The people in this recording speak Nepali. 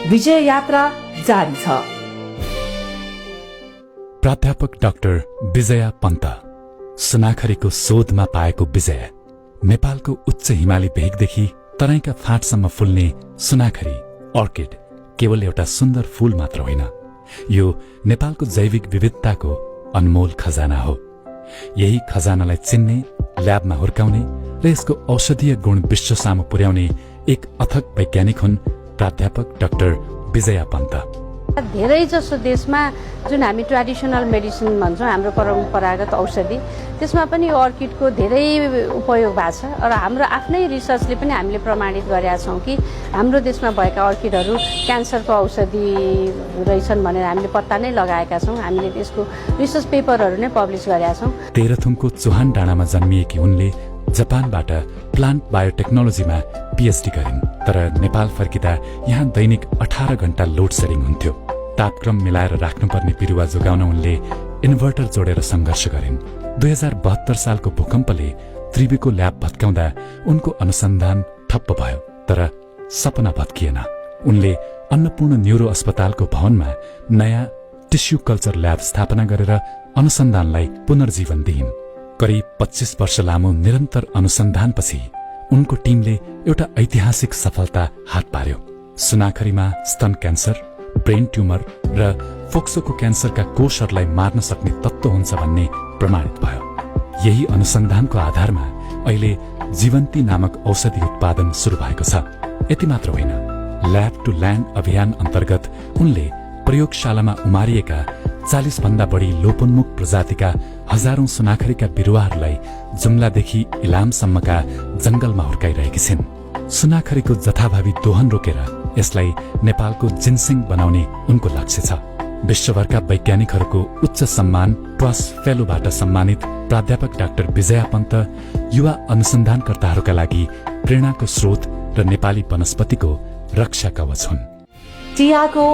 विजय यात्रा जारी छ। प्राध्यापक डाक्टर विजया पन्त। सुनाखरीको शोधमा पाएको विजय नेपालको उच्च हिमाली भेगदेखि तराईका फाँटसम्म फुल्ने सुनाखरी अर्किड केवल एउटा सुन्दर फूल मात्र होइन, यो नेपालको जैविक विविधताको अनमोल खजाना हो। यही खजानालाई चिन्ने, ल्याबमा हुर्काउने र यसको औषधीय गुण विश्व सामु पुर्याउने एक अथक वैज्ञानिक हुन् प्राध्यापक डाक्टर विजया पन्त। धेरै जसो देशमा जुन हामी ट्रेडिसनल मेडिसिन भन्छौँ, हाम्रो परम्परागत औषधि, त्यसमा पनि यो अर्किडको धेरै उपयोग भएको छ र हाम्रो आफ्नै रिसर्चले पनि हामीले प्रमाणित गरेका छौँ कि हाम्रो देशमा भएका अर्किडहरू क्यान्सरको औषधि रहेछन् भनेर हामीले पत्ता नै लगाएका छौँ। हामीले त्यसको रिसर्च पेपरहरू नै पब्लिस गरेका छौँ। तेह्रथुमको चुहान डाँडामा जन्मिएकी उनले जापानबाट प्लान्ट बायोटेक्नोलोजीमा पीएचडी गरिन्, तर नेपाल फर्किँदा यहाँ दैनिक 18 घण्टा लोड सेडिङ हुन्थ्यो। तापक्रम मिलाएर राख्नुपर्ने बिरुवा जोगाउन उनले इन्भर्टर जोडेर सङ्घर्ष गरिन्। 2072 सालको भूकम्पले त्रिवीको ल्याब भत्काउँदा उनको अनुसन्धान ठप्प भयो, तर सपना भत्किएन। उनले अन्नपूर्ण न्यूरो अस्पतालको भवनमा नयाँ टिस्यु कल्चर ल्याब स्थापना गरेर अनुसन्धानलाई पुनर्जीवन दिइन्। करिब 25 वर्ष लामो निरन्तर अनुसन्धानपछि उनको टिमले एउटा ऐतिहासिक सफलता हात पार्यो। सुनाखरीमा स्तन क्यान्सर, ब्रेन ट्युमर र फोक्सोको क्यान्सरका कोषहरूलाई मार्न सक्ने तत्त्व हुन्छ भन्ने प्रमाणित भयो। यही अनुसन्धानको आधारमा अहिले जीवन्ती नामक औषधि उत्पादन सुरु भएको छ। यति मात्र होइन, ल्याब टु ल्यान्ड अभियान अन्तर्गत उनले प्रयोगशालामा उमारिएका 40 भन्दा बढी लोपोन्मुख प्रजातिका हजारौं सुनाखरीका बिरुवाहरूलाई जुम्लादेखि इलामसम्मका जंगलमा हुर्काइरहेकी छिन्। सुनाखरीको जथाभावी दोहन रोकेर यसलाई नेपालको जिन्सिङ बनाउने उनको लक्ष्य छ। विश्वभरका वैज्ञानिकहरूको उच्च सम्मान ट्रस फेलोबाट सम्मानित प्राध्यापक डाक्टर विजया पन्त युवा अनुसन्धानकर्ताहरूका लागि प्रेरणाको स्रोत र नेपाली वनस्पतिको रक्षा कवच हुन्। टियागो